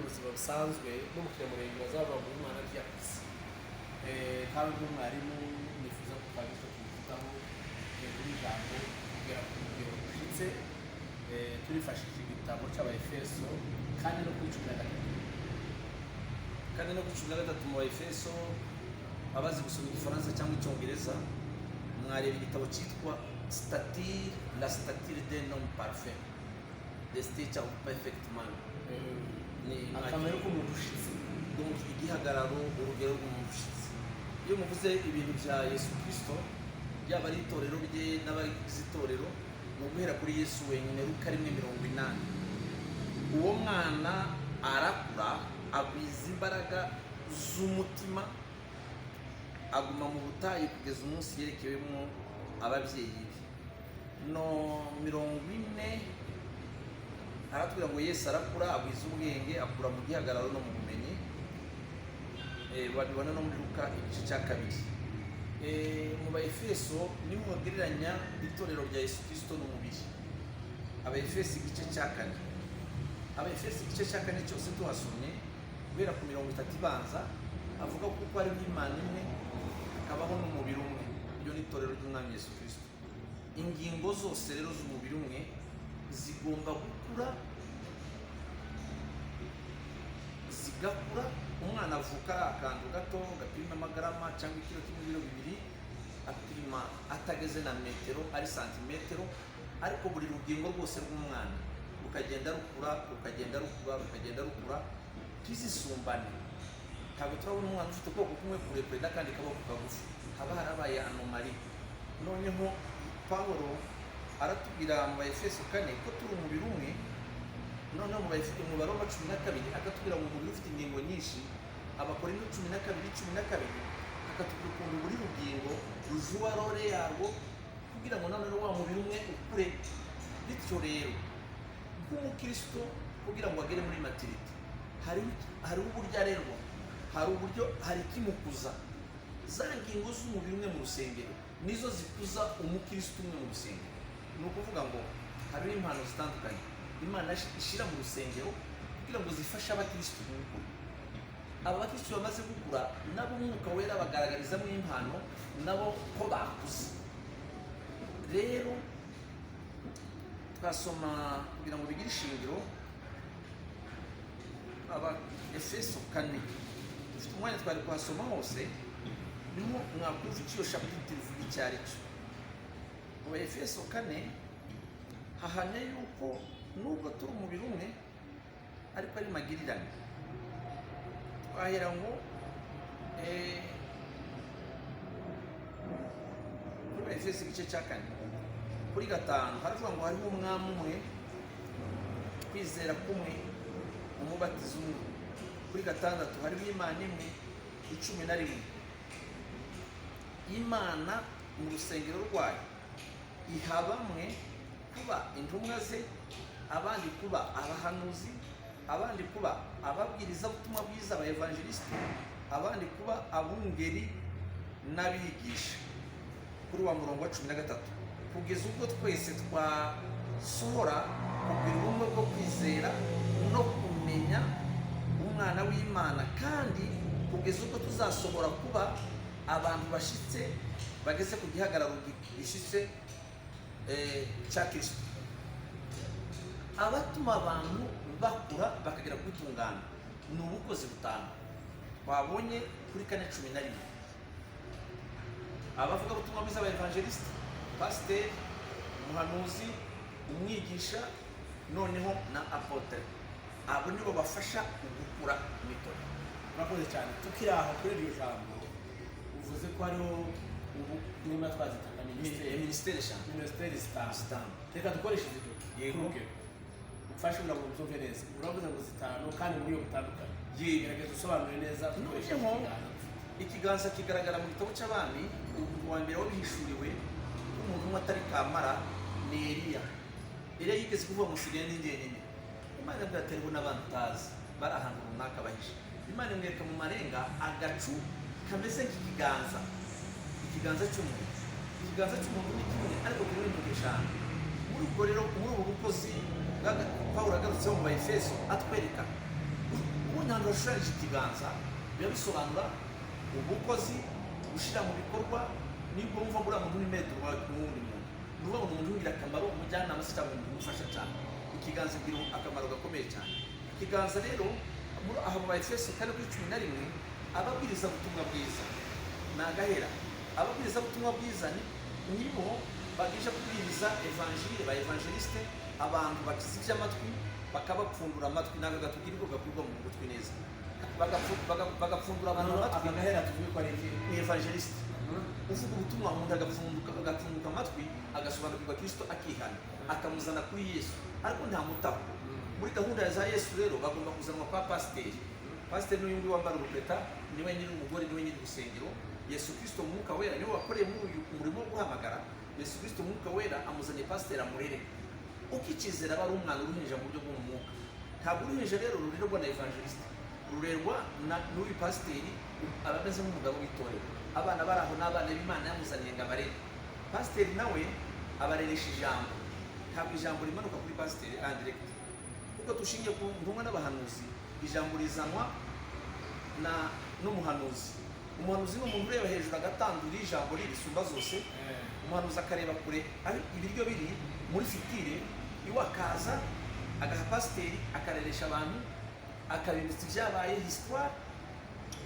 buzima busanzwe no mu Kinyamurenge bazavuga ngo uyu mwana ntiyakuze. Kandi undi mwarimu nifuza ko twagira icyo tubivugaho kuri ijambo kugera ku rugero rushyitse. Turifashishije igitabo cy'Abaefeso kandi no kuri 13. Kandi no kuri 13 mu Baefeso, abazi gusoma Igifaransa cyangwa Icyongereza mwareba igitabo cyitwa Stature, la stature d'un homme parfait, the stature of perfect man. Ni Akamaro k'umuntu ushitse. Donc igihagararo, urugero rw'umuntu ushyitse. Iyo muvuze ibintu bya Yesu Kirisito, yaba ari itorero rye n'abagize itorero, ni uguhera kuri Yesu wenyine. Luka 1:80, uwo mwana arakura, agwiza imbaraga z'umutima, aguma mu butayu kugeza umunsi yerekewemo ababyeyi be. No 40 aratubwira ngo Yesu arakura, agwiza ubwenge, akura mu gihagararo no mu bumenyi. Babibona no muri Luka igice cya 2. Mu Baefeso niho bagereranya itorero rya Yesu Kirisito n'umubiri. Abaefeso igice cya 4, Abaefeso igice cya 4 cyose tuhasomye guhera ku 30 ibanza, avuga ko uko hariho Imana imwe, hakabaho n'umubiri umwe, iryo ni itorero ry'Umwami Yesu Kirisito. Ingingo zose rero z'umubiri umwe zigomba gukura, zigakura. Umwana avuka ari akantu gato gapima amagarama cyangwa ikiro kimwe, ibiro 2, apima atageze na metero, ari santimetero, ariko buri rugingo rwose rw'umwana rukagenda rukura, rukagenda rukura, rukagenda rukura, ntizisumbane. Ntabwo turabona umwana ufite ukuboko kumwe kurekure n'akandi kaboko kagufi, haba harabaye anomalie. Noneho Pawulo aratubwira mu Baefeso 4 ko turi umubiri umwe. Noneho mu Baroma 12 akatubwira ngo umubiri ufite ingingo nyinshi. Abakorinto 12:12 akatubwira ukuntu buri rugingo rujuwa rôle yarwo kugira ngo noneho wa mubiri umwe ukure. Bityo rero nk'umukristo, kugira ngo agere muri maturité, hariho uburyo arerwa, hari uburyo, hari ikimukuza. Za ngingo z'umubiri umwe mu rusengero nizo zikuza umukristo umwe mu rusengero. Ni ukuvuga ngo hariho impano zitandukanye Imana ishyira mu rusengero kugira ngo zifashe abakristo gukura. Aba bakristo bamaze gukura nabo Umwuka Wera bagaragarizamo impano nabo ko bakuze. Rero twasoma kugira ngo bigire ishingiro Aba Efeso 4. Dufite umwanya, twari kuhasoma hose, niho mwakumva icyo iyo chapitre ivuga icyo ari cyo. Mu Efeso 4 hahamya yuko nubwo turi umubiri umwe ariko ari magirirane. Twahera ngo kuri Efeso igice cya 4 kuri 5, haravuga ngo hariho umwami umwe, kwizera kumwe, umubatizo umwe. Kuri 6, hariho Imana imwe. 11, Imana mu rusengero rwayo iha bamwe kuba intumwa ze, abandi kuba abahanuzi, abandi kuba ababwirizabutumwa bwiza, aba évangélistes, abandi kuba abungeri n'abigisha. Kuri wa murongo wa 13, kugeza ubwo twese twasohora kugira ubumwe bwo kwizera no kumenya Umwana w'Imana, kandi kugeza ubwo tuzasohora kuba abantu bashitse, bageze ku gihagararo gishyitse cya Kirisito. Abatuma abantu bakura bakagera ku gutungana ni ubukozi butanu twabonye kuri 4:11: abavugabutumwa bwiza, aba évangéliste, pasiteri, umuhanuzi, umwigisha, noneho na apôtre. Abo nibo bafasha gukura mu itorero. Murakoze cyane. Tukiri aho kuri iryo jambo uvuze ko hariho ubu niba twazita nka minisiteri. Minisiteri eshanu. Minisiteri zitanu. Zitanu. Reka dukoreshe izi. Yego. Urugero umfashe kugira ngo mbyumve neza. Uravuze ngo zitanu kandi muri iyo butandukanye. Yego. Gerageza usobanure neza dukoresheje Noneho ikiganza. ikiganza kigaragara mu gitabo cy'Abami. Umuntu wa mbere wabihishuriwe ko umuntu umwe atari kamara ni Eliya. Eliya yigeze kuvuga ngo nsigaye ni njyenyine. Imana iramubwira ati hariho n'abandi utazi bari ahantu runaka bahishe. Imana imwereka mu marenga agacu kameze nk'ikiganza, ikiganza cy'umuntu. Ikiganza cy'umuntu ni kimwe ariko kiriho intoki eshanu. Muri ubwo rero, muri ubu bukozi Pawulo agarutseho mu Baefeso atwereka Ahantu hashushanyije ikiganza biba bisobanura ubukozi, gushyira mu bikorwa. Nibwo wumva ngo uriya muntu ni maître w'uwundi muntu, ni ukuvuga ngo ni umuntu w'ingirakamaro, umujyanama se cyangwa umuntu umufasha cyane. Ikiganza kigira akamaro gakomeye cyane. Ikiganza rero muri aha mu Baefeso 4:11, ababwirizabutumwa bwiza ni agahera. Ababwirizabutumwa bwiza nibo bagije kubwiriza évangile, ba évangéliste, abantu bakiza iby'amatwi, bakabapfundura amatwi. Ntabwo agatoki niko gakurwa mu gutwi neza. Bagapfundura abantu amatwi. Aka gahera tuvuge ko ari iki? Ni évangéliste uvuga ubutumwa, umuntu agapfunduka amatwi, agasobanukirwa Kristo, akihana, akamuzana kuri Yesu, ariko ntamutaho. Muri gahunda za Yesu rero bagomba kuzanwa kwa pasiteri. Pasiteri n'uyu nguyu wambara urupeta, niwe nyiri umugore, niwe nyiri urusengero. Yesu Kristo Mwuka Wera niwe wakoreye muri uyu murimo wo guhamagara. Yesu Kristo Mwuka Wera amuzaniye pasiteri amurere. Ukikizera aba ari umwana, uruhinja mu buryo bwo mu mwuka. Ntabwo uruhinja rero rurerwa na évangéliste, rurerwa n'uyu pasiteri. Aba ameze nk'umugabo w'itorero. Abana bari aho n'abana b'Imana yamuzaniye ngo abarere. Pasiteri nawe abareresha ijambo. Ntabwo ijambo rimanuka kuri pasiteri en direct, kuko dushingiye ku ntumwa n'abahanuzi. Ijambo rizanwa na n'umuhanuzi. Umuhanuzi ni umuntu ureba hejuru, agatandura ijambo ririsumba zose. Umuhanuzi akareba kure aho ibiryo biri muri future, iwe akaza agaha pasiteri, akareresha abantu, akabibutsa ibyabaye, histoire.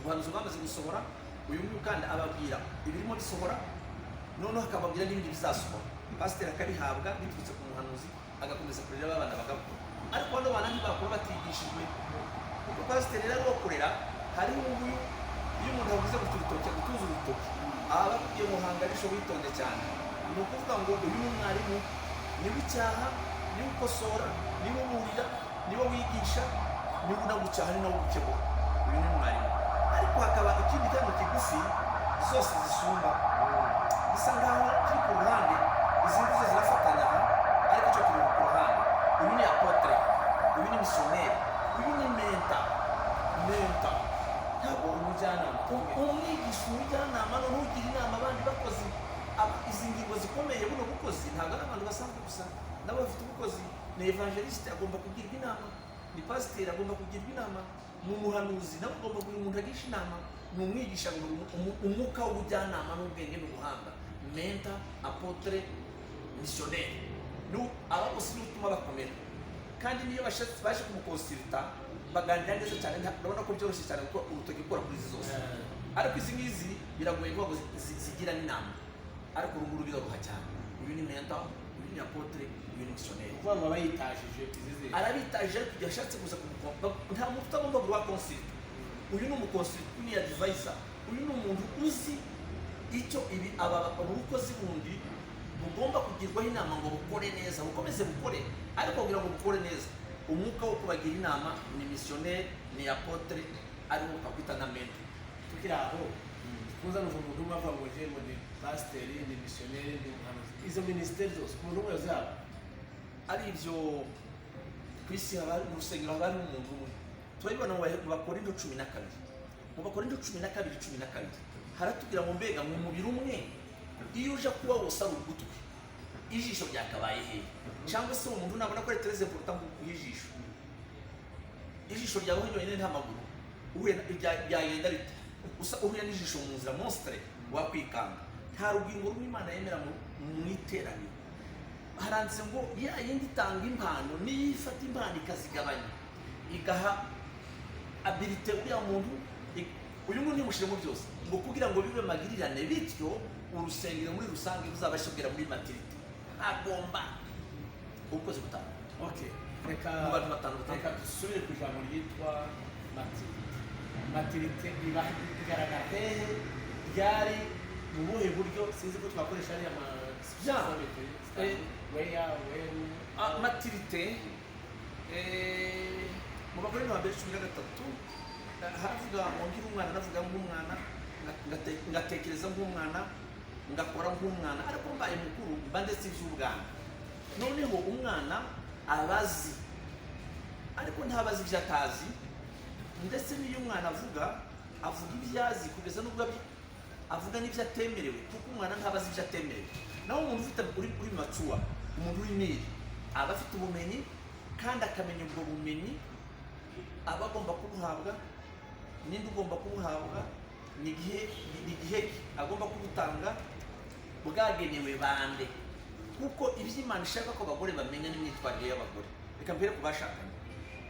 Ubuhanuzi bwamaze gusohora. Uyu nguyu kandi ababwira ibirimo bisohora, noneho akababwira n'ibindi bizasohora. Pasiteri akabihabwa biturutse ku muhanuzi, agakomeza kurera abana bagakura. Ariko bano bana ntibakura batigishijwe, kuko pasiteri rero wo kurera hariho nguyu. Iyo umuntu avuze guta urutoki, agutuza urutoki, aba akubwiye ngo hanganisho, witonde cyane. Ni ukuvuga ngo uyu ni umwarimu, niwe icyaha, niwe ukosora, niwe uburira, niwe wigisha, niwe unagucyaha, ni nawe ugukebura. Uyu ni umwarimu. Ariko hakaba ikindi cyano kigufi zose zisumba, bisa nkaho kiri ku ruhande. Izindi zo zirafatanya aha, ariko cyo kiri ku ruhande. Uyu ni apôtre, uyu ni misiyoneri, uyu ni mentor. Mentor ntabwo Umujyanama. Umwigisha, umujyanama, noneho ugira inama abandi bakozi. Izi ngingo zikomeye, buno bukozi ntabwo ari abantu basanzwe gusa, nabo bafite ubukozi. Ni évangéliste, agomba kugirwa inama; ni pasiteri, agomba kugirwa inama; ni umuhanuzi, nawe agomba kugira umuntu agisha inama; ni umwigisha, agomba umwuka w'ubujyanama n'ubwenge n'ubuhanga. Mentor, apôtre, misiyoneri, aba bose niwe utuma bakomera. Kandi niyo baje kumuconsulta, baganira neza cyane. Urabona ko byoroshye cyane, kuko urutoki gukora kuri izi zose. Ariko izi ngizi biragoye kuvuga ngo zigirane inama, ariko uru nguru biroroha cyane. Uyu ni mentor, uyu ni apôtre, uyu ni misiyoneri. Ukuvuga ngo aba yitajije izi zindi. Arabitaje, ariko igihe ashatse kuza kumukompa, nta muntu utagomba guha consulta. Uyu ni umuconsulta, uyu ni advisor, uyu ni umuntu uzi icyo ibi aba ubukozi bundi bugomba kugirwaho inama ngo bukore neza, bukomeze bukore. Ariko kugira ngo bukore neza, umwuka wo kubagira inama ni misiyoneri, ni apôtre, ariwo twakwita nka mentor. Tukiri aho, kuza numva umuntu umwe avuga ngo ngo ni pasiteri, ni misiyoneri, ni umuhanuzi. Izo minisiteri zose umuntu umwe yazaba? Ari ibyo, ku isi haba mu rusengero haba harimo umuntu umwe. Turabibona mu Bakorinto 12. Mu Bakorinto 12:12 haratubwira ngo mbega mu mubiri umwe, iyo uje kuba wose ari ugutwi, ijisho ryakabaye hehe? Cyangwa se umuntu nabona ko ari très important guha ijisho, ijisho ryawe ryonyine nta maguru, uhuye byagenda bite? Usa uhuye n'ijisho mu nzira, monstre, wakwikanga. Nta rugingo rumwe Imana yemera mu iteraniro. Haranditse ngo ya yindi itanga impano niyo ifata impano ikazigabanya, igaha habilité uriya muntu. Uyu nguyu ntimushyiremo byose, ngo kugira ngo bibe magirirane, bityo urusengero muri rusange ruzabashe kugera muri maturité. Agomba ubukozi butanu Okay, reka mu bantu batanu reka batandukanye. Dusubire ku ijambo ryitwa maturité. Maturité iba igaragara hehe, ryari, mu buhe buryo? Sinzi ko twakoresha ariya ma Ya. where, when. Ah, maturité, mu Bakorinto ba mbere 13, haravuga ngo ngira umwana navuga nk'umwana, ngatekereza nk'umwana, ngakora nk'umwana, ariko mbaye mukuru mba ndetse iby'ubwana. Noneho umwana abazi, ariko ntabazi ibyo atazi. Ndetse n'iyo umwana avuga, avuga ibyo azi, kugeza n'ubwo avuga n'ibyo atemerewe, kuko umwana ntabazi ibyo atemerewe. Naho umuntu ufite uri mature, umuntu uri mûr, aba afite ubumenyi kandi akamenya ubwo bumenyi. Aba agomba kubuhabwa, ninde ugomba kubuhabwa, ni igihe ki agomba kubutanga, bwagenewe bande? Kuko ibyo Imana ishaka ko abagore bamenya n'imyitwarire y'abagore. Reka mbere ku bashakanye,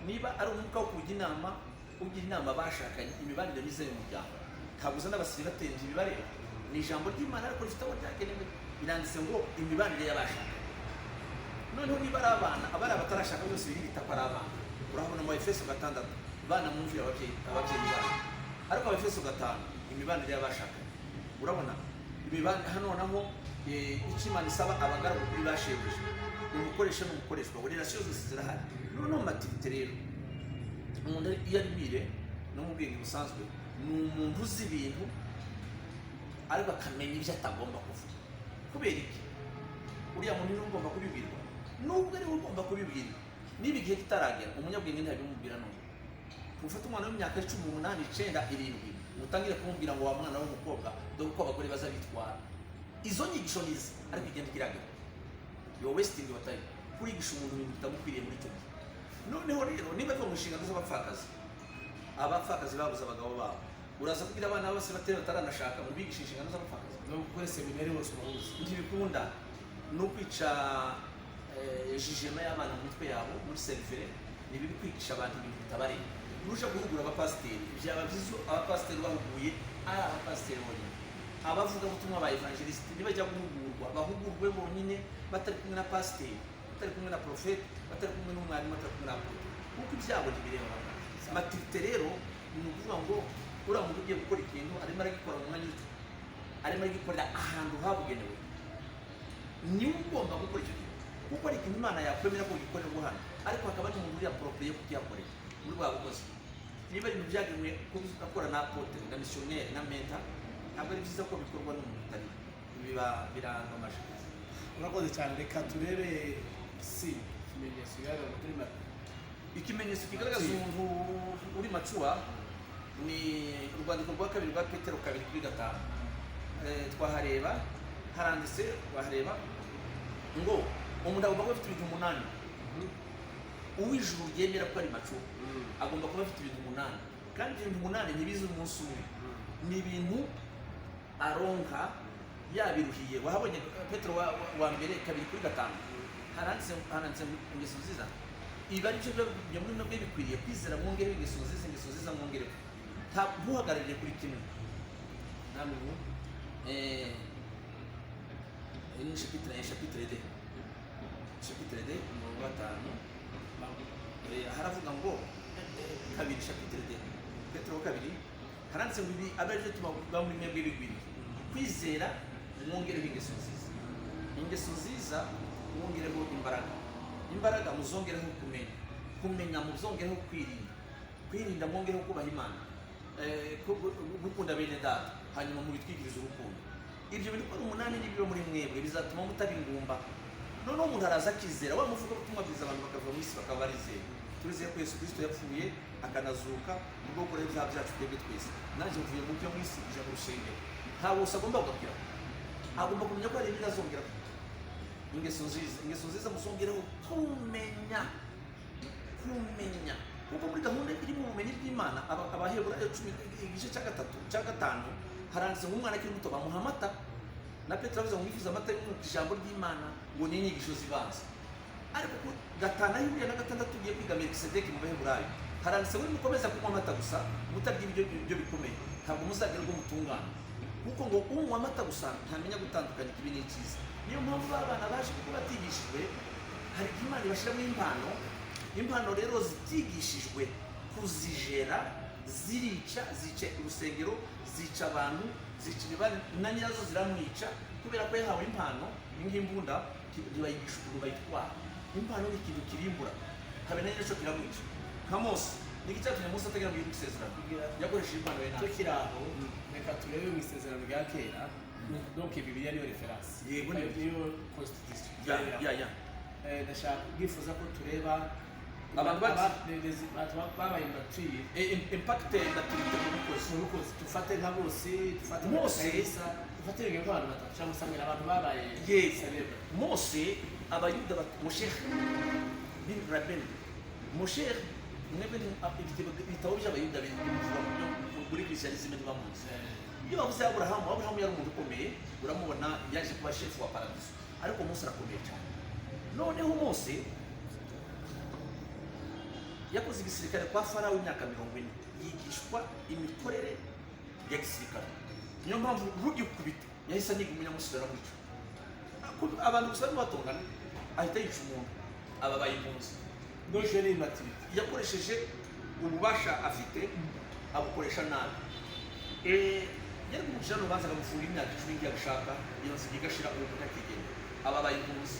niba ari umwuka wo kujya inama, ugira inama abashakanye imibanire myiza y'umuryango. Ntabwo uzana abasiribateri ibibareba. Ni ijambo ry'Imana, ariko rifite aho ryagenewe. Biranditse ngo imibanire y'abashakanye. Noneho niba ari abana, abari abatarashaka byose birita ko ari abana. Urahabona mu Efeso 6, bana mwumvira ababyeyi banyu. Ariko Abefeso 5, imibanire y'abashakanye. Urabona imibanire hano naho, icyo Imana isaba abagaragu kuri ba shebuja, umukoresha n'umukoreshwa, relation zose zirahari. Noneho maturité rero, umuntu iyo ari mûr no mu bwenge busanzwe, ni umuntu uzi ibintu ariko akamenya ibyo atagomba kuvuga. Kubera iki? Uriya muntu niwe ugomba kubibwirwa. Nubwo ariwe ugomba kubibwirwa, niba igihe kitaragera, umunyabwenge ntabimubwira. None ufate umwana w'imyaka 10, 8, 9, 7, utangire kumubwira ngo: "Wa mwana w'umukobwa, dore uko abagore baza bitwara." Izo nyigisho nizi, ariko igenda ikiragera, you are wasting your time kurigisha umuntu ibintu bitamukwiriye muri icyo gihe. Noneho rero niba biva mu nshingano z'abapfakazi, abapfakazi babuze abagabo babo, uraza kubwira abana bose batari bataranashaka ngo bigishe inshingano z'abapfakazi? No gukora seminari bose urahuza. Ntibikunda. Ni ukwica jugement y'abana mu mitwe yabo, muri cerveau. Ni bibi kwigisha abantu ibintu bitabareba. Nuje guhugura abapasiteri, byaba byiza abapasiteri bahuguye ari abapasiteri bonyine. Abavugabutumwa ba évangéliste nibajya guhugurwa, bahugurwe bonyine, batari kumwe na pasiteri, batari kumwe na porofeti, batari kumwe n'umwarimu, batari kumwe na apôtre, kuko ibyabo ntibireba bamwe. Maturité rero ni ukuvuga ngo uriya muntu ugiye gukora ikintu, arimo aragikora mu mwanya uti arimo aragikorera ahantu habugenewe, niwe ugomba gukora icyo kintu, kuko ari ikintu Imana yakwemera ko gikorerwa hano, ariko hakaba n'umuntu uri approprié kukihakorera muri bwa bukozi. Niba ibintu byagenwe kubikora na apôtre na missionnaire na mentor, ntabwo ari byiza ko bikorwa n'umuntu utari, biba birangamaje. Urakoze cyane. Reka turebe si ikimenyetso kigaragaza kuri mata. Ikimenyetso kigaragaza umuntu uri mature ni urwandiko rwa kabiri rwa Petero 2:5. Twahareba, haranditse, wahareba ngo umuntu agomba kuba afite ibintu 8. Uw'ijuru ryemera ko ari mature agomba kuba afite ibintu 8, kandi ibyo bintu 8 ntibiza umunsi umwe, ni ibintu aronka yabiruhiye. Wahabonye Petero wa mbere 2:5, haranditse ingeso nziza. Ibi ari byo biba muri nabwo bikwiriye kwizera mwongereho ingeso nziza, ingeso nziza mwongereho. Ntuhagararire kuri kimwe. Namwe mu Ni chapitre 2, chapitre 2, umurongo wa 5. Haravuga ngo kabiri, chapitre 2, Petero kabiri, haranditse ngo ibi abe aribyo tuba muri mwebwe bigwiriye: kwizera mwongereho ingeso nziza, ingeso nziza mwongereho imbaraga, imbaraga muzongereho kumenya, kumenya muzongereho kwirinda, kwirinda mwongereho kubaha Imana, gukunda bene data, hanyuma mubitwikirize urukundo. Ibyo bintu uko ari 8 n'ibiba muri mwebwe bizatuma mutaba ingumba. Noneho umuntu araza akizera wa muvuga ubutumwa bwiza, abantu bakava mu isi bakaba barizeye. Turizeye ko Yesu Kirisito yapfuye akanazuka mu bwo gukora ibyaha byacu twebwe twese. Nanjye mvuye mu byo mu isi, nje mu rusengero. Ntabwo gusa agomba kugabwira, agomba kumenya ko hari ibindi azongera: ingeso nziza, ingeso nziza muzongereho kumenya, kumenya, kuko muri gahunda iri mu bumenyi bw'Imana, Abaheburayo 10 igice cya 3 cya 5, haranditse ngo umwana akiri muto bamuha amata. Na Petero avuze ngo mwifuze amata y'umwuka, ijambo ry'Imana, ngo ni inyigisho zibanza. Ariko ku 5 aho ihuriye na 6, ugiye kwiga Melikisedeki mu Baheburayo, haranditse ngo nimukomeza kunywa amata gusa, mutarya ibiryo bikomeye, ntabwo muzagera ubwo mutungana, kuko ngo unywa amata gusa ntamenya gutandukanya ikibi n'icyiza. Niyo mpamvu ba bana baje kuko batigishijwe, hari igihe Imana ibashyiramo impano. Impano rero zitigishijwe kuzijera zirica, zica urusengero, zica abantu, zica imibanire, na nyirazo ziramwica, kubera ko yahawe impano ni nk'imbunda, ntibayigisha ukuntu bayitwara. Impano ni ikintu kirimbura, habe na nyiracyo kiramwica. Nka Mose, ni iki cyatumye Mose atagera mu gihugu cy'isezerano? Yakoresheje impano ye nabi. Tukiri aho, reka turebe mu Isezerano rya Kera. Donc Bibiliya niyo référence. Yego, niyo. Niyo constitution. Ya. Ndashaka bwifuza ko tureba Abantu abantu babaye mature. Impact maturité mu bukozi. Mu bukozi, dufate nka Mose, dufate nka Kalisa, dufate urugero nk'abantu batatu cyangwa se abantu babaye célèbre. Mose, Abayuda Moshe bin Rabben, Moshe Mwebwe ibitabo by'Abayuda bivuga mu byo muri christianisme ntibamuzi. Iyo bavuze Aburahamu, Aburahamu yari umuntu ukomeye, uramubona, yaje kuba shefu wa paradiso, ariko Mose arakomeye cyane. Noneho Mose yakoze igisirikare kwa Farawo imyaka 40, yigishwa imikorere ya gisirikare. Niyo mpamvu rugikubita yahise aniga umunyamusiri, aramwica. Abantu gusa barimo batongana, ahita yica umuntu, ababaye impunzi. Donc ni immaturité. Yakoresheje ububasha afite, abukoresha nabi. Yari kumucira urubanza akamufunga imyaka 10 ngiye agashaka iyo nzira igashira, uwo muntu akigenda, ababaye impunzi.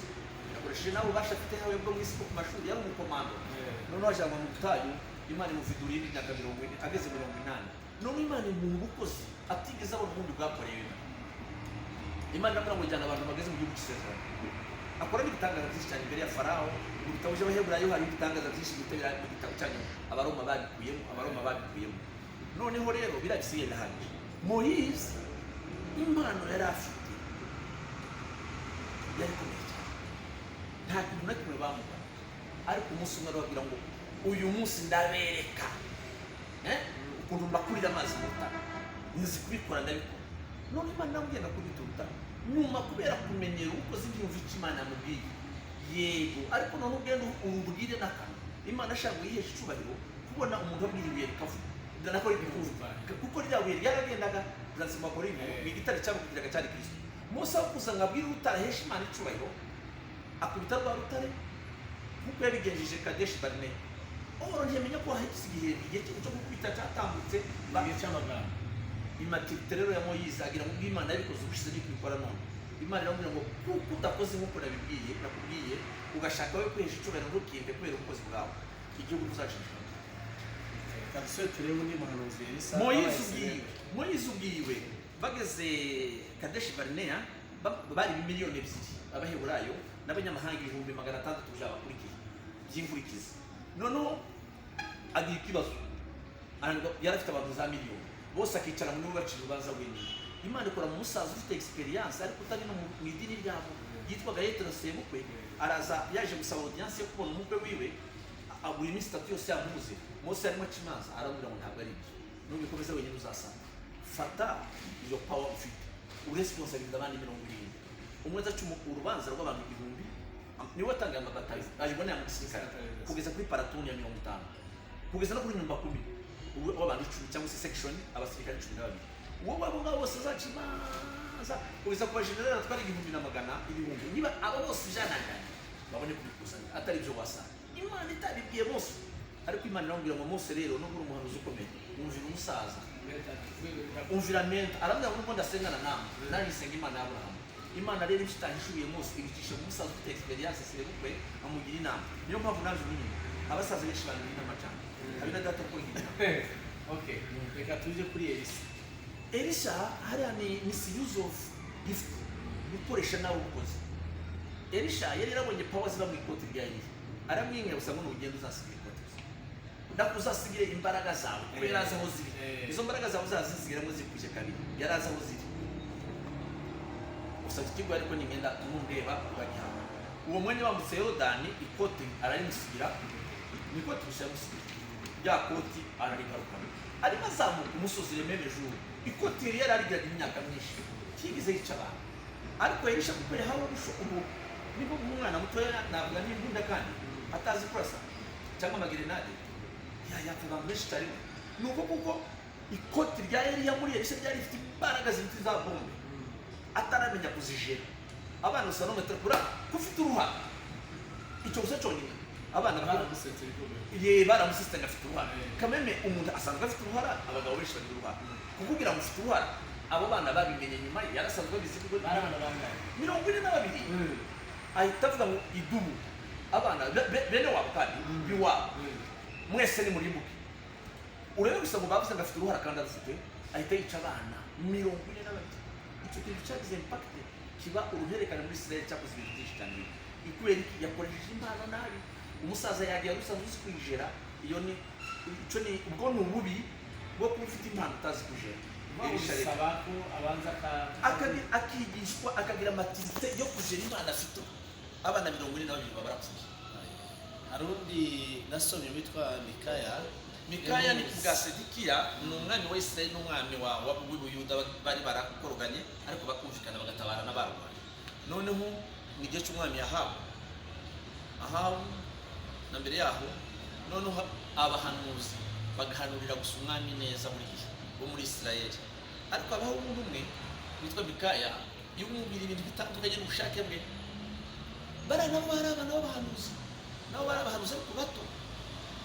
Yakoresheje nawe ububasha afite hawe bwo mu isi bwo ku mashuri, yari umukomando. Noneho ajyanwa mu butayu, Imana imuviduriye indi myaka 40, ageze 80. Noneho Imana imuha ubukozi atigeze abona ubundi bwakorewe. Imana iramubwira ngo jyana abantu bageze mu gihugu cy'isezerano. Akora n'ibitangaza byinshi cyane imbere ya Farawo. Mu bitabo by'Abaheburayo hari ibitangaza byinshi bitabira mu gitabo cyanyu, Abaroma babikuyemo, Abaroma babikuyemo. Noneho rero biriya bisigaye birahagije. Moyize impano yari afite yari ikomeye cyane, nta kintu na kimwe bamuha, ariko umunsi umwe arababwira ngo uyu munsi ndabereka ukuntu mbakurira amazi mu rutare, nzi kubikora, ndabikora. None Imana iramubwiye ngo akubite urutare. Nyuma kubera kumenyera ubukozi, byumva icyo Imana yamubwiye, yego, ariko none ugenda urubwire n'akanwa. Imana ashaka yihesha icyubahiro kubona umuntu abwira ibuye rikavuga, nako rikumva, kuko ririya buye ryaragendaga rizima kuri ni igitare cyamukugiraga cyari Kristo. Mose aho kuza ngo abwire urutare aheshe Imana icyubahiro, akubita rwa rutare nk'uko yabigenjeje Kadeshi Barineya. Oro ntiyamenya ko hahise igihe cyo gukubita cyatambutse. Igihe cy'amagambo. Immaturité rero ya Moyize, agira ngo ubwo Imana yabikoze ubushize niko ibikora none. Imana iramubwira ngo kuko udakoze nk'uko nabibwiye, nakubwiye, ugashaka we kwihesha icyubahiro, ntukinde kubera ubukozi bwawe, igihugu ntuzacishamo. Reka dusubire turebe undi muhanuzi, Elisa. Moyize ubwiwe, Moyize ubwiwe, bageze Kadeshi Barineya, bari 2 miliyoni Abaheburayo n'abanyamahanga 600,000 byabakurikiye by'inkurikizi. Noneho agira ikibazo, yari afite abantu za miliyoni bose, akicara muri bo bacira urubanza wenyine. Imana ikora mu musaza ufite experience ariko utari no mu idini ryabo, yitwaga Yetero sebukwe. Araza yaje gusaba audience yo kubona umukwe wiwe, buri minsi 3 yose yamubuze. Mose yarimo aca imanza, aramubwira ngo ntabwo ari ibyo, nubikomeza wenyine uzasanga. Fata iyo power ufite, uresponsabiliza abandi 70, umwe azaca urubanza rw'abantu 1000. Niwe watangaye amabatayo ayibonera mu gisirikare kugeza kuri platoon ya 50, kugeza no kuri nyumba kumi w'abantu 10 cyangwa se section abasirikare 12. Uwo abo ngabo bose azaca imanza kugeza ku bajenerali batwara 1100, ibihumbi. Niba abo bose byananiranye, babone kubikusanya, atari ibyo wasanga. Imana itabibwiye Mose, ariko Imana iramubwira ngo Mose rero, nubwo uri umuhanuzi ukomeye, wumvira umusaza, umvira mentor. Arambwira ngo nubwo ndasengana namwe, nanjye nsenga Imana ya Aburahamu. Imana rero ibyo itahishuye Mose ibicisha mu musaza ufite experience, sebukwe, amugira inama. Niyo mpamvu naje ubunyine abasaza benshi bangira inama cyane, habe na data kuko ngira inama. Okay, reka tuje kuri Elisa. Elisha hariya ni misuse of gift, gukoresha nawe ubukozi. Elisha yari yarabonye power ziba mu ikoti rya Eliya, aramwingira gusa ngo nugenda uzasigira ikoti gusa, ndakuzasigire imbaraga zawe, kuko yari azi aho ziri. Izo mbaraga zawe uzazisigiramo zikuje kabiri, yari azi aho ziri gusa. Ikigo ariko ningenda mundeba uragihabwa. Uwo mwanya bambutse Yorodani, ikoti ararimusigira, ni ikoti gusa yamusigira, rya koti ararigarukana. Arimo azamuka umusozi rememe juru, ikoti yari yararigiraga imyaka myinshi, tigeze yica abantu. Ariko Elisha kuko yahawe ubu nibwo umwana mutoya navuga n'imbunda kandi atazi kurasa cyangwa amagerenade, yapfa abantu benshi cyane. Ni uko kuko ikoti rya Eliya muri Elisha ryari rifite imbaraga ziruta iza bombe, ataramenya kuzijera. Abana gusa no kura ko ufite uruhara, icyo gusa cyonyine abana Baramusetse bikomeye. Ye, baramusisitanga afite uruhara. Kameme umuntu asanzwe afite uruhara, abagabo benshi bagira uruhara. Kukubwira ngo ufite uruhara, abo bana babimenye nyuma ye, yarasanzwe babizi kuko Bari abana bangahe? 42. Ahita avuga ngo idubu abana bene wabo kandi biwabo, mwese ni murimbuke. Urebe gusa ngo bavuze ngo afite uruhara kandi arufite, ahita yica abana 42. Icyo kintu cyagize impact, kiba uruhererekane muri Israel, cyakoze ibintu byinshi cyane bibi. Kubera iki? Yakoresheje impano nabi. Umusaza yagiye wari usanzwe uzi kuyijera. Iyo ni icyo ni ubwo ni ububi bwo kuba ufite impano utazi kujera. Elisha rero Bisaba ko abanza akigishwa, akagira maturité yo kujera impano afite. Abana 42 baba barapfuye. Hari undi nasomye witwa Mikaya. Mikaya ni ku bwa Sedikiya, ni umwami wa Isirayeli n'umwami w'Ubuyuda, bari barakoroganye ariko bakumvikana, bagatabarana barwanya. Noneho ni igihe cy'umwami Ahabu, Ahabu na mbere yaho. Noneho abahanuzi bagahanurira gusa umwami neza buri gihe wo muri Isirayeli, ariko habaho umuntu umwe witwa Mikaya yumubwira ibintu bitandukanye n'ubushake bwe. Bariya nabo bari abana b'abahanuzi, nabo bari abahanuzi ariko bato.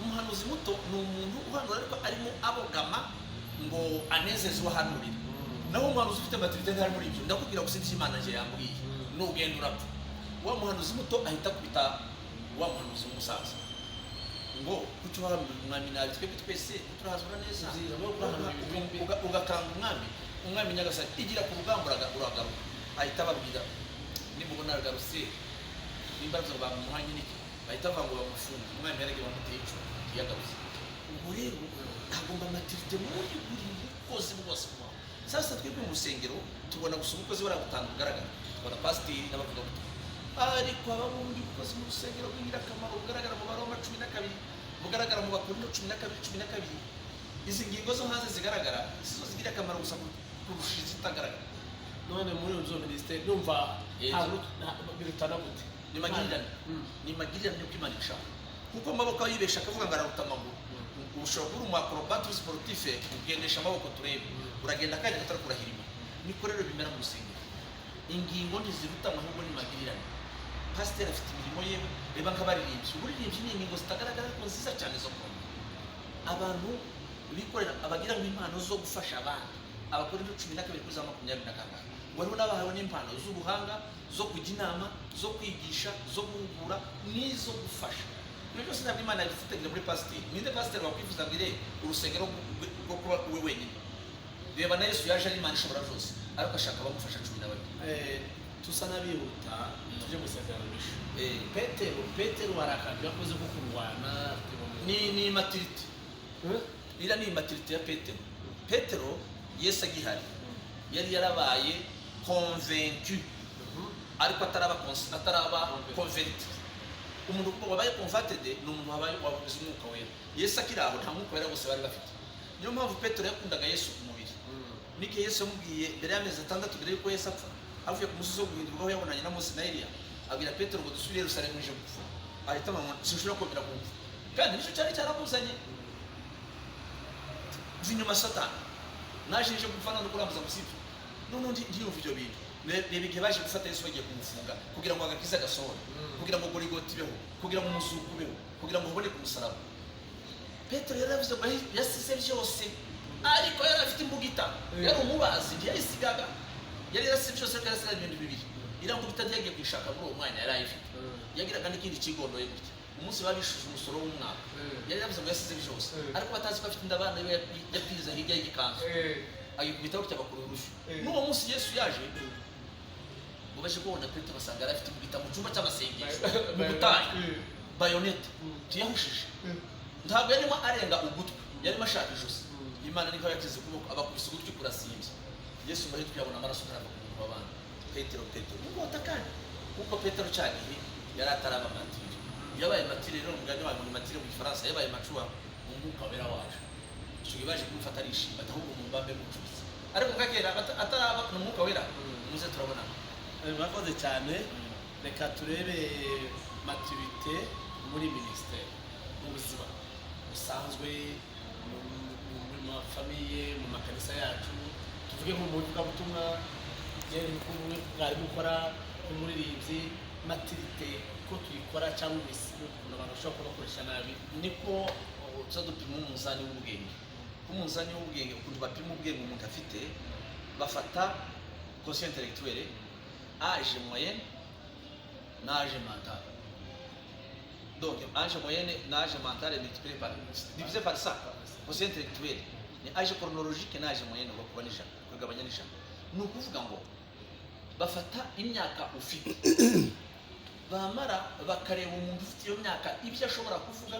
Umuhanuzi muto ni umuntu uhanura ariko arimo abogama ngo anezeze uwo ahanurira. Naho umuhanuzi ufite maturité ntari muri ibyo. Ndakubwira gusa ibyo Imana nje yambwiye, nugenda urapfa. Wa muhanuzi muto ahita akubita wa muhanuzi w'umusaza ngo: "Kuki uhanurira umwami nabi? Twebwe twese turahazura neza." Byiza, no guhanura ibintu. Ugakanga umwami, umwami nyagasani, igira ku rugamba uragaruka. Ahita ababwira: "Nimubona aragarutse, nimba aravuze ngo bamuhanye n'iki?" Bahita bavuga ngo bamufunge. Umwami yaragiye, bamuteye icumu, ntiyagarutse. Ubwo rero hagomba maturité muri buri bukozi bwose bubaho. Sasa twebwe mu rusengero tubona gusa umukozi bariya butanu bugaragara, tubona pasiteri n'abavugabutumwa, ariko habamo ubundi bukozi mu rusengero bw'ingirakamaro bugaragara mu Baroma 12, bugaragara mu Bakorinto 12:12. Izi ngingo zo hanze zigaragara sizo zigira akamaro gusa kurusha izitagaragara. None muri izo minisiteri numva birutana gute? Ni magirirane. Ni magirirane y'uko Imana ibishaka, kuko amaboko yibesha akavuga ngo araruta amaguru. Ushobora kuba uri umu acrobate, uri sportif, ugendesha amaboko turebe, uragenda akanya gato ariko urahirima. Niko rero bimera mu rusengero, ingingo ntizirutanwa, ahubwo ni magirirane. Pasiteri afite imirimo ye. Reba nk'abaririmbyi, uburirimbyi ni ingingo zitagaragara ariko nziza cyane zo kumva. Abantu bikorera, abagira ngo impano zo gufasha abandi, Abakorinto 12 kuri za makumyabiri na kangahe, ngo hariho n'abahawe n'impano z'ubuhanga, zo kujya inama, zo kwigisha, zo guhugura n'izo gufasha. Ibyo byose ntabwo Imana yabifitagira muri pasiteri. Ninde pasiteri wakwifuza ngo irebe urusengero rwo kuba we wenyine? Reba na Yesu yaje ari Imana ishobora byose, ariko ashaka abamufasha 12. Tusa n'abihuta tujye mu isezerano rishya. Petero hari akantu yakoze ko kurwana. Ni maturité. Iriya ni maturité ya Petero. Petero, Yesu agihari, yari yarabaye convaincu ariko ataraba converti. Umuntu wabaye converted ni umuntu wabaye wabuze Umwuka Wera. Yesu akiri aho, nta Mwuka Wera bose bari bafite. Niyo mpamvu Petero yakundaga Yesu ku mubiri. N'igihe Yesu yamubwiye mbere y'amezi 6 mbere y'uko Yesu apfa, avuye ku musozi wo guhindurwaho, yabonanye na Mose na Eliya, abwira Petero ngo: "Dusubire i Yerusalemu, uje gupfa." Ahita amubwira ngo: "Sinshobora kwemera gupfa," kandi nicyo cyari cyaramuzanye. "Va inyuma, Satani, naje nje gupfa none kurambuza gusibyo." None ndiyumva ibyo bintu. Reba igihe baje gufata Yesu, bagiye kumufunga kugira ngo agakiza gasohore, kugira ngo Gorigota ibeho, kugira ngo umuzuko ubeho, kugira ngo uboneke umusaraba. Petero yaravuze ngo yasize byose, ariko yari afite imbugita, yari umubazi, ntiyayisigaga. Yari yarasize byose ariko yarasigaye ibintu bibiri. Iriya mbugita ntiyagiye kuyishaka muri uwo mwanya, yari ayifite. Yagiraga n'ikindi kigondoye gutya. Umunsi babishuje umusoro w'umwaka, yari yaravuze ngo yasize byose, ariko batazi ko afite inda, abana be yapiriza hirya y'igikanzu, ayikubita gutya, bakura urushyi. N'uwo munsi Yesu yaje ngo baje kubona Petero, basanga yari afite imbugita mu cyumba cy'amasengesho mu butayu, baïonnette. Ntiyahushije, ntabwo yarimo arenga ugutwi, yarimo ashaka ijosi. Imana niko yakize ukuboko, abakubise ugutwi kurasimbye. Yesu muri twiyabona amaraso ntarava ku muntu w'abandi. Petero, Petero mugota, kandi kuko Petero cya gihe yari ataraba mature. Yabaye mature rero, umugani wawe ni mature mu Gifaransa, yabaye mature mu Mwuka Wera waje. Icyo gihe baje kumufata arishima, ati: "Ahubwo mumbambe mucubitse." Ariko kakera ataraba ni Umwuka Wera, muze turabonana. Murakoze cyane. Reka turebe maturité muri minisiteri, mu buzima busanzwe, mu mafamille, mu makanisa yacu. Tuvuge nko mu ivugabutumwa, mwarimu ukora nk'umuririmbyi, maturité ko tuyikora cyangwa ukuntu abantu bashobora kuba bakoresha nabi. Niko tuza dupima umunzani w'ubwenge. Ku munzani w'ubwenge, ukuntu bapima ubwenge umuntu afite, bafata quotient intellectuel, âge moyenne na âge mental. Donc âge moyenne na âge mental multiplié par, divisé par ça. Quotient intellectuel ni âge chronologique na âge moyenne, bakuba n'ijana, kugabanya n'ijana. Ni ukuvuga ngo bafata imyaka ufite, bamara bakareba umuntu ufite iyo myaka ibyo ashobora kuvuga,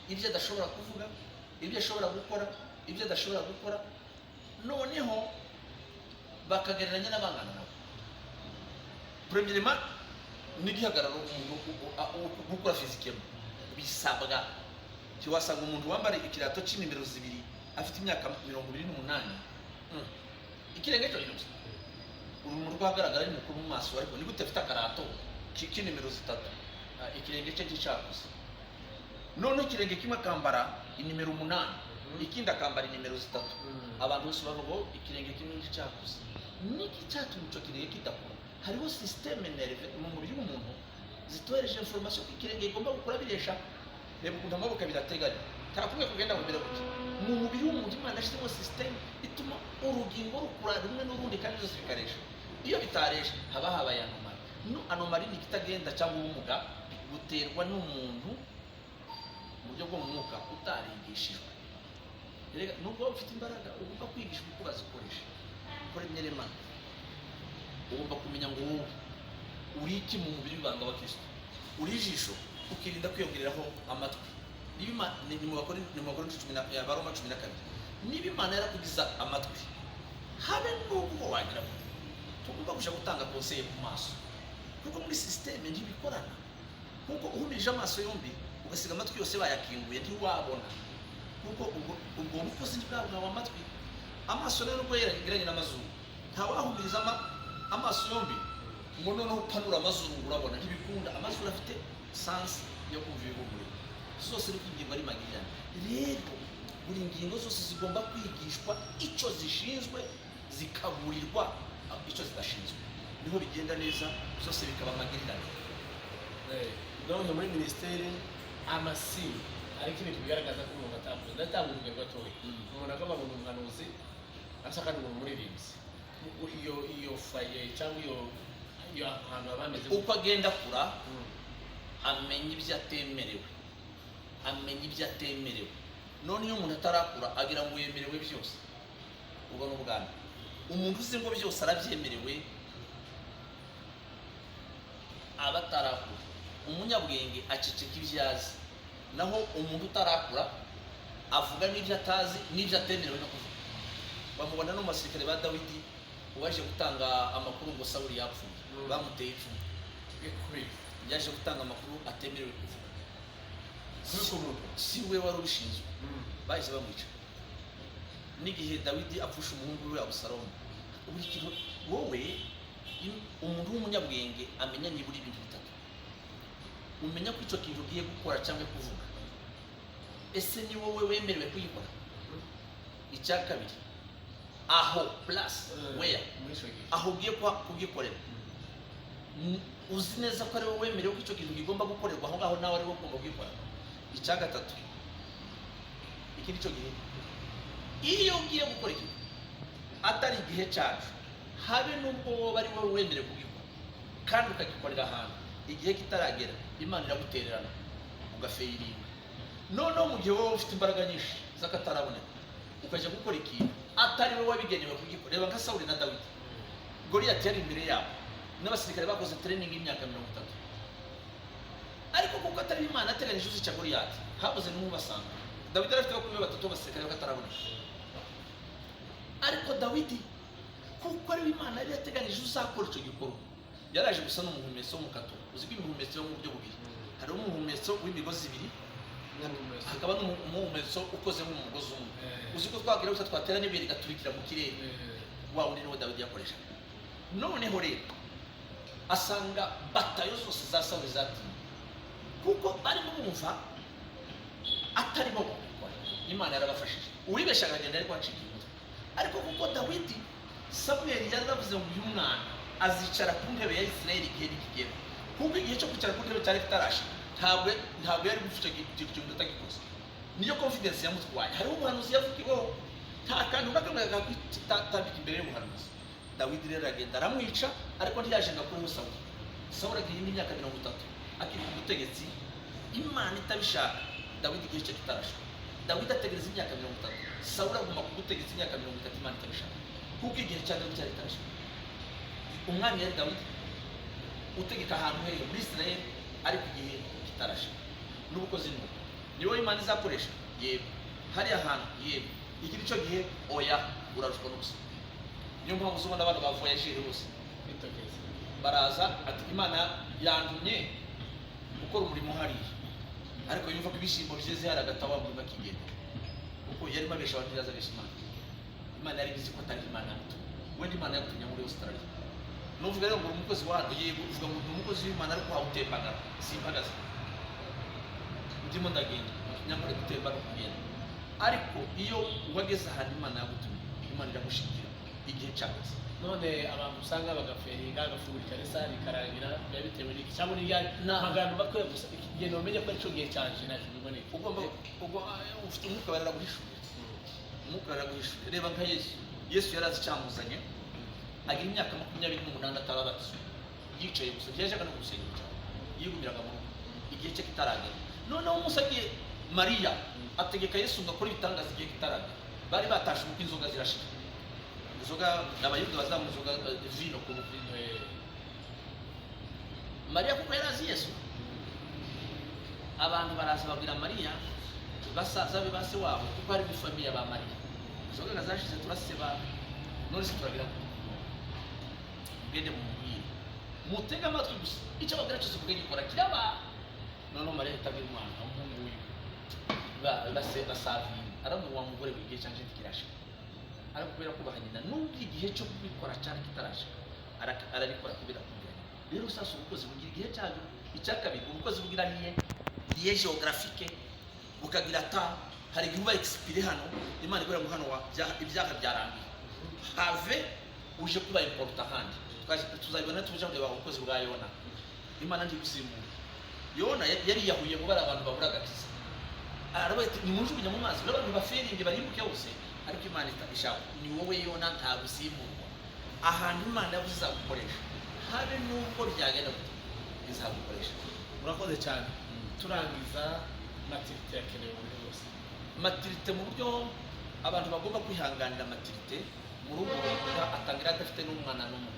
ibyo adashobora kuvuga, ibyo ashobora gukora, ibyo adashobora gukora, noneho bakagereranya n'abangana nabo. Premièrement, n'igihagararo, umuntu gukora physiquement. Bisabwa. Ntiwasanga umuntu wambara ikirato cy'inimero 2 afite imyaka 28. Ikirenge cyonyine gusa, urumuri rwagaragara ari mukuru mu maso, ariko ni gute afite akarato k'inimero 3? Ikirenge cye gicakuze. Noneho ikirenge kimwe akambara inimero 8, ikindi akambara inimero 3. Abantu bose bavuga ngo ikirenge kimwe gicakuze. Niki cyatuma icyo kirenge kidakura? Hariho système nerveux mu mubiri w'umuntu zitohereje information ko ikirenge igomba gukura biresha. Reba ukuntu amaboko abiri ateganye, nta kumwe kugenda ngo mbere gutya. Mu mubiri w'umuntu Imana yashyizemo système ituma urugingo rukura rumwe n'urundi kandi byose bikaresha. Iyo bitaresha haba habaye anomalie. No anomalie ni ikitagenda cyangwa ubumuga buterwa n'umuntu mu buryo bwo mu mwuka utarigishijwe. Erega nubwo waba ufite imbaraga, ugomba kwigishwa uko bazikoresha. Premièrement, ugomba kumenya ngo wowe uri iki mu mubiri w'ibanga wa Kristo. Uri ijisho, ukirinda kwiyongereraho amatwi. Niba ni mu Bakorinto cumi na ya Baroma 12, niba Imana yarakugiza amatwi, habe n'ubwo wagira ngo tugomba kuja gutanga conseil ku maso, kuko muri système ntibikorana. Kuko uhumirije amaso yombi ugasiga amatwi yose bayakinguye, ntiwabona, kuko ubwo bukozi ntibwabwawe amatwi. Amaso rero ubwo yegeranye n'amazuru, ntawahumiriza amaso yombi ngo noneho upanura amazuru ngo urabona. Ntibikunda. Amazuru afite sens yo kumva ibihumure zose, niko ingingo ari magirirane. Rero buri ngingo zose zigomba kwigishwa icyo zishinzwe, zikaburirwa icyo zidashinzwe, niho bigenda neza, byose bikaba magirirane. Donc muri minisiteri amasi ariko ibintu bigaragaza ko umuntu atambuze. Ndatanga urugero gatoya. Umuntu akavuga ngo ni umuhanuzi asa kandi ngo ni umuririmbyi. Iyo faye cyangwa iyo ahantu haba hameze gute? Uko agenda akura, amenya ibyo atemerewe, amenya ibyo atemerewe. None iyo umuntu atarakura agira ngo yemerewe byose. Ubwo ni ubwami. Umuntu uzi ngo byose arabyemerewe aba atarakura. Umunyabwenge aceceka ibyo azi, naho umuntu utarakura avuga n'ibyo atazi n'ibyo atemerewe no kuvuga. Bamubona no mu basirikare ba Dawidi, uwaje gutanga amakuru ngo Sawuli yapfuye, bamuteye icumu. Kubera Yaje gutanga amakuru atemerewe kuvuga. Kubika umuntu. Si we wari ubishinzwe. Bahise bamwica. N'igihe Dawidi apfusha umuhungu we Abusalomu, buri kintu wowe umuntu w'umunyabwenge amenya nibura ibintu bitatu. Umenya ko icyo kintu ugiye gukora cyangwa kuvuga, ese ni wowe wemerewe kuyikora? Icya kabiri, aho place where Muri icyo gihe aho ugiye kugikorera, uzi neza ko ari wowe wemerewe ko icyo kintu kigomba gukorerwa aho ngaho, nawe ari wowe ugomba kugikora? Icya gatatu, iki ni cyo gihe. Iyo ugiye gukora ikintu atari igihe cyacu, habe n'ubwo wowe ari wowe wemerewe kugikora kandi ukagikorera ahantu igihe kitaragera, Imana iragutererana ugafailinga. Noneho mu gihe wowe ufite imbaraga nyinshi z'akataraboneka ukajya gukora ikintu atari wowe wabigenewe kugikora, reba nka Sawuli na Dawidi. Goliyati yari imbere yabo n'abasirikare bakoze training y'imyaka 30, ariko kuko atari Imana yateganyije uzica Goliyati, habuze n'umwe ubasanga. Dawidi yari afite bakuru be batatu b'abasirikare b'akataraboneka, ariko Dawidi kuko ari Imana yari yateganyije uzakora icyo gikorwa, yaraje gusa n'umuhumetso w'umukato. Uzi ko imihumetso yo mu buryo bubiri: hari umuhumetso w'imigozi ibiri, hakaba n'umuhumetso ukoze nk'umugozi umwe. Uzi ko twagira gusa twatera n'ibuye rigaturikira mu kirere. Wa wundi niwo Dawidi yakoreshaga. Noneho rero asanga batayo zose za Sawuli zatinye, kuko barimo bumva atari bo babikora. Imana yarabafashije. Uwibeshaga aragenda ariko acika umutwe. Ariko kuko Dawidi, Samweli yaravuze ngo uyu mwana azicara ku ntebe ya Isirayeli igihe nikigera, kuko igihe cyo kwicara ku ntebe cyari kitarashika, ntabwo yari gupfa icyo kintu atagikoze. Niyo confidence yamutwaye. Hariho umuhanuzi yavugiweho, nta kantu na kamwe kakwitambika imbere y'ubuhanuzi. Dawidi rero aragenda aramwica, ariko ntiyaje ngo akureho Sawuli. Sawuli agira indi myaka 30 akiri ku butegetsi, Imana itabishaka, Dawidi igihe cye kitarashika. Dawidi ategereza imyaka 30, Sawuli aguma ku butegetsi imyaka 30, Imana itabishaka, kuko igihe cya Dawidi cyari kitarashika. Umwami yari Dawidi utegeka ahantu hehe muri Isirayeli, ariko igihe kitarashika. N'ubukozi ni uko. Ni wowe Imana izakoresha? Yego. Hariya hantu? Yego. Iki ni cyo gihe? Oya. Urarushwa n'ubusa. Niyo mpamvu uzubona abantu ba voyageurs bose Kwitokeza. baraza ati: "Imana yantumye gukora umurimo hariya." Ariko yumva ko ibishyimbo byeze hari agatawa mu bakigenda, kuko yarimo abesha abantu, ntiyaza abesha Imana. Imana yari ibizi ko atari Imana yamutumye. Wenda Imana yagutumye muri Australia, nuvuga rero ngo uri umukozi wa hano, yego, uvuga ngo ni umukozi w'Imana, ariko wawutembagara. Simpagaze, ndimo ndagenda. Nyamara gutemba no kugenda, ariko iyo wageze ahantu Imana yagutumye, Imana iragushikira igihe cyageze. None abantu usanga bagaferinga, agafungura ikanisa rikarangira, biba bitewe n'iki cyangwa n'irya amagambo bakwiye gusa igihe numenye ko aricyo gihe cyanje ntacyo biboneka? Ugomba ubwo ufite Umwuka, baraguhishurira. Umwuka araguhishurira. Reba nka Yesu. Yesu yari azi icyamuzanye, agira imyaka 28 atarabatizwa, yicaye gusa, ntiyajyaga no gusengera cyane, yigumiraga mu rugo igihe cye kitaragera. Noneho umunsi agiye, Mariya ategeka Yesu ngo akore ibitangaza igihe kitaragera. Bari batashe ubukwe, inzoga zirashira. Inzoga, Abayuda bazanywa inzoga, vino ku bukwe. Mariya kuko yari azi Yesu, abantu baraza babwira Mariya, basaza be, base wabo, kuko hari famille ba Mariya: "Inzoga nga zashize, turaseba, none se turagira gute? Mugende mumubwire, mutege amatwi gusa, icyo ababwira cyose mugikora kiraba." Noneho Mariya ahita abwira umwana umuhungu wiwe base basaviye, aramubwira: "Wa mugore we, igihe cyanjye ntikirashika." Ariko kubera kubaha nyina, nubwo igihe cyo kubikora cyane kitarashika, arabikora kubera kumvira nyina. Rero sasa ubukozi bugira igihe cyabyo. Icya kabiri, ubukozi bugira lieu géographique, bukagira ta hari igihe uba expiré hano, Imana ikubwira ngo hano ibyaha byarangiye, have uje kuba important ahandi. Tuzabibona tuje kureba ubukozi bwa Yona. Imana ntigusimbura. Yona yari yahuye ngo bari abantu babura agakiza, aravuga ati: "Nimujugunye mu mazi, abantu baferinge barimbuke bose." Ariko Imana ishaka ni wowe Yona, ntagusimburwa. Ahantu Imana yavuze izagukoresha, habe nubwo byagenda gute, izagukoresha. Murakoze cyane. Turangiza, maturité yakenewe mu buryo bwose. Maturité mu buryo abantu bagomba kwihanganira, maturité mu rugo atangira adafite n'umwana n'umwe.